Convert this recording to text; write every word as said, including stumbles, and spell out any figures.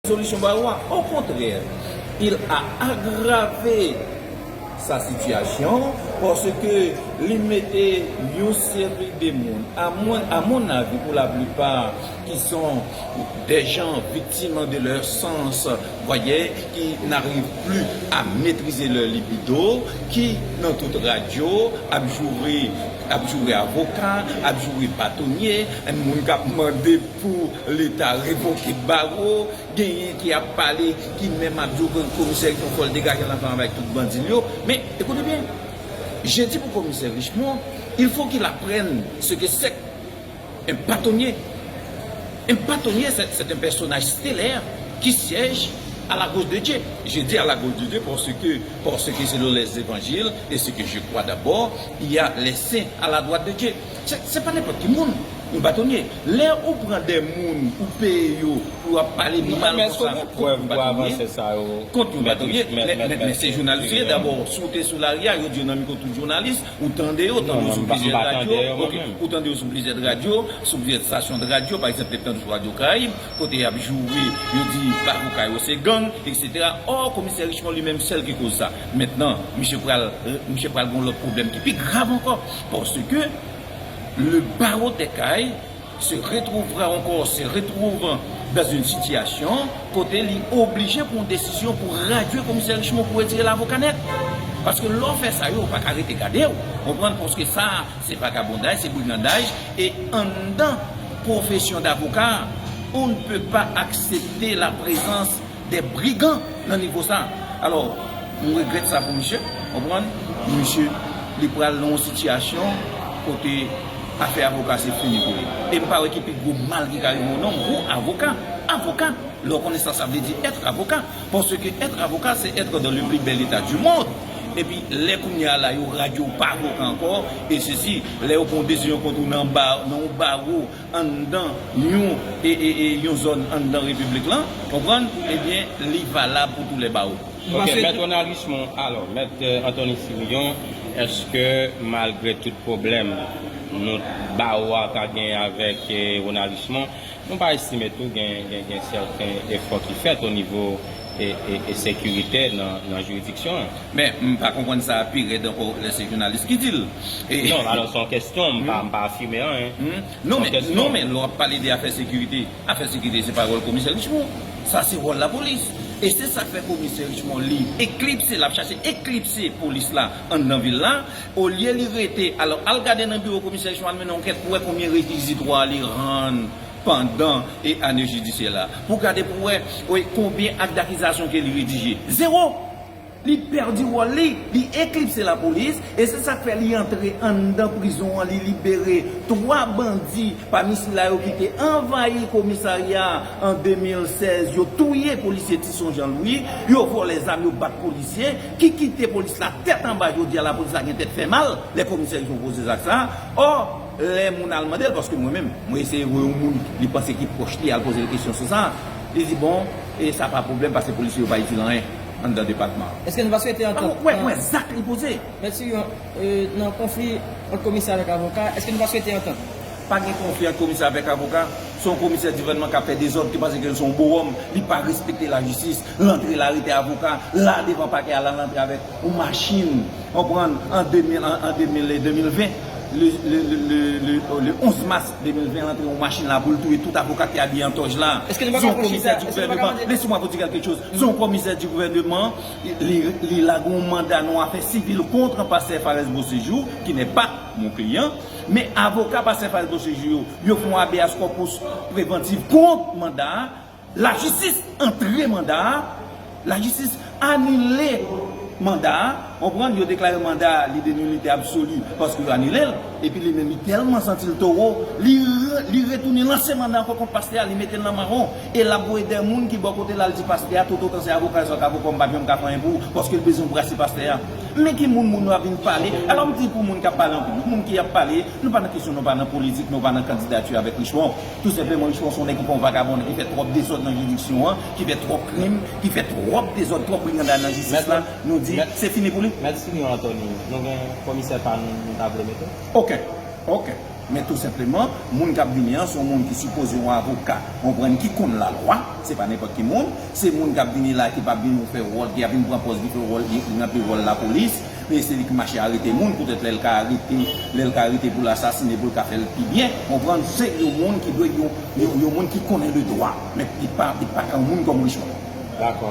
solisyon ba ou a. Okontrè, il a aggravé sa situation parce que li mete yon seri de moun, à mon, à mon avis, pour la plupart, qui sont des gens victimes de leur sens voyez, qui n'arrivent plus à maîtriser leur libido, qui, dans toute radio, ap joure, ap joure avoka, ap joure batonye, moun k ap mande pou Leta revoke bawo, genyen ki ap pale, ki menm ap di w komisè Richemond fò l degaje l ansanm avèk tout bandi l yo. Men, écoutez bien, je dis pour commissaire Richemond, il faut qu'il apprenne ce que c'est qu'un bâtonnier. Un bâtonnier, c'est c'est un personnage stellaire qui siège à la gauche de Dieu. Je dis à la gauche de Dieu parce que, parce que selon les évangiles, et ce que je crois d'abord, il y a les saints à la droite de Dieu. Se pa nenpòt ki moun, yon batonye. Lè ou pran de moun, ou peye yo pou ap pale mal konsa kont yon batonye, kont yon batonye, men se jounalis yo ye dabò. Si w te sou lari a, yo di yo nan mikwo tout jounalis, ou tande yo, tande yo sou plizyè radyo, ou tande yo sou plizyè radyo, sou plizyè estasyon de radyo, pa egzanp, te tande sou Radyo Karayib, kote y ap joure, yo di avoka yo se gang, et cetera. Or, komisè Richemond li menm sèl ki koz sa. Mentnan, misye pral, misye pral gen yon lòt pwoblèm ki pi grav ankò. Paske le barreau des Cayes se retrouvera encore, se retrouve dans une situation kote li oblije pran yon desizyon pou radye komisè Richemond, pou retire l avoka nèt. Paske lè w fè sa, yo pa ka rete gade w. Konprann? Paske sa, se vagabondaj, se brigandaj. E anndan pwofesyon davoka, on ne peut pas accepter la présence de brigan nan nivo sa. Alò, m regrèt sa pou misye, konprann? Misye, li pral nan yon sitiyasyon kote afè avoka se fini pou li. E m pa wè ki pi gwo mal ki ka rive w non, ou avoka, avoka, lè w konnen sa sa vle di être avocat. Paske être avocat, c'est être dans le plus bel état du monde. Epi, lè kounye a la, yo radye w pa avoka ankò, e sesi, lè yo pran yon desizyon kont ou nan ba, nan yon bawo, anndan yon, e, e, e, yon zòn anndan repiblik lan, konprann? Ebyen, li valab pou tou lè bawo. Ok, Mèt Ronald Richemond, alò, Mèt, euh, Anthony Sirion, èske malgre tout pwoblèm nou, bawo a ka gen avèk, eh, Ronald Richemond, nou pa estime tou gen, gen, gen sèten efò ki fèt o nivo e, e, e sekirite nan, nan jiridiksyon an? Men, m pa konprann sa pi rèd ankò lè se jounalis ki di l. E non, alò, se yon kestyon, m pa, m pa afime anyen. Non, men, non, men, lè w ap pale de afè sekirite, afè sekirite se pa wòl komisè Richemond. Sa se wòl lapolis. E se sa k fè komisè Richemond, li eklipse, l ap chache eklipse polis la anndan vil la. Olye li rete, alò, al gade nan biwo komisè Richemond, al mennen yon ankèt pou wè konbyen rekizitwa li rann pandan e ane jidisyè la. Pou gade pou wè, wi, konbyen ak dakizasyon ke li redije. Zewo! Li pèdi wòl li, li eklipse lapolis, e se sa k fè li antre anndan prizon an, li libere twa bandi pami sila yo ki te anvayi komisarya a an de mil sèz, yo touye polisye Tison Jean Louis, yo vòlè zam, yo bat polisye, ki kite polis la tèt anba jodi a, lapolis la gen tèt fè mal, lè komisè Richemond poze zak sa. Ò, lè moun al mande l, paske mwen menm, mwen eseye voye yon moun li panse ki pwòch li al poze l kesyon sou sa. Li di, bon, e sa pa pwoblèm, paske polisye yo pa itil anyen anndan depatman an. Èske nou pa swete antant? Wè, wè zak li poze. Mèt Sirion, euh, nan konfli ant komisè avèk avoka, èske nou pa swete antant? Pa gen konfli ant komisè avèk avoka. Se yon komisè di gouvènman k ap fè dezòd, ki panse ke l se yon bo wòm, li pa respekte lajistis, l antre, l arete avoka la devan pakè a, l al antre avèk yon machin, konprann, an de mil, an, an de mil e de mil ven, le, le, le, le, le, le onz mas de mil ven, l antre yon machin la pou l touye tout avoka ki abiye an tòj la. Èske nou pa ka pran chita? Èske nou pa ka mande? Laissez-moi vous dire quelque chose. Se yon komisè di gouvènman, li, li lage yon manda nan yon afè sivil kont pastè Pharès Beauséjour, qui n'est pas mon client, men avoka pastè Pharès Beauséjour yo, yo fè yon habeas corpus prevantif kont manda a, lajistis antre manda a, lajistis anile manda a, konprann, yo deklare manda a li de nilite absoli paske yo anile l, epi li menm li tèlman santi l towo, li re-, li retounen lanse manda ankò kont pastè a, li mete l nan mawon, e l ap voye de moun ki bò kote l al di pastè a, toutotan se avoka yo, se avoka m p ap janm ka fè anyen pou ou, paske l bezwen brase pastè a. Men ki moun moun yo ap vin pale? Alò m di pou moun k ap pale an piblik, moun ki ap pale, nou pa nan kesyon, nou pa nan politik, nou pa nan kandidati avèk Richemond. Tou senpleman, Richemond se yon nèg ki pa yon vagabon, ki fè twòp dezòd nan jiridiksyon an, ki fè twòp krim, ki fè twòp dezòd, twòp brigandaj nan jistis la. Nou di, se fini pou li. Mèt Sirion Anthony, nou gen komisè pa nou, nou ta vle mete? Okenn. Okenn. Men tou senpleman, moun k ap vini an, se yon moun ki sipoze yon avoka, konprann, ki konn lalwa, se pa nenpòt ki moun, se moun k ap vini la ki p ap vin fè wòl, ki ap vin pran pòz li fè wòl, li li ranpli wòl lapolis, e se li ki mache arete moun, poutèt lè l ka arete, lè l ka arete pou l asasine, pou l ka fè l pi byen, konprann, se yon moun ki dwe, yon, yon, yon moun ki konnen le dwa, men li pa, li pa ka yon moun kòm Richemond. Dakò,